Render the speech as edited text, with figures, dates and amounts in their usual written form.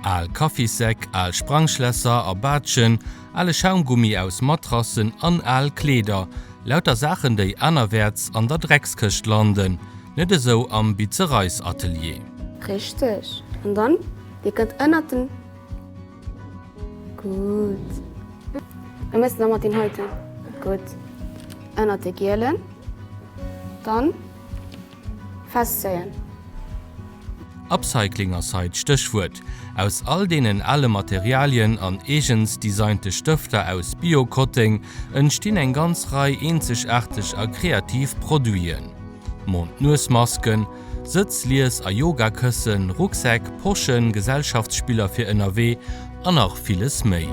Al Kaffissäck, al Sprangschlässer a Baatschen, ale Schaumgummi aus Matrassen an al Kleeder, lauter Saachen déi anerwäerts an der Dreckskëscht landen, net esou am Bizereisatelier. Richteg, an dann dee kënnt ënnert den. Gutt. Da méchs de nach mat deen heiten. Gutt. Ënnert de gielen. Dann festzéien. Upcycling ass hei d'Stéchwuert. Aus all deenen ale Materialien an eegens designte Stëfter aus Bio-Kotteng entstinn eng ganz Rei eenzegaarteg a kreativ Produiten. Mond-Nues-Masken, Sëtz-, Lies a Yogakëssen, Rucksäck, Poschen, Gesellschaftsspiller fir ënnerwee an nach villes méi.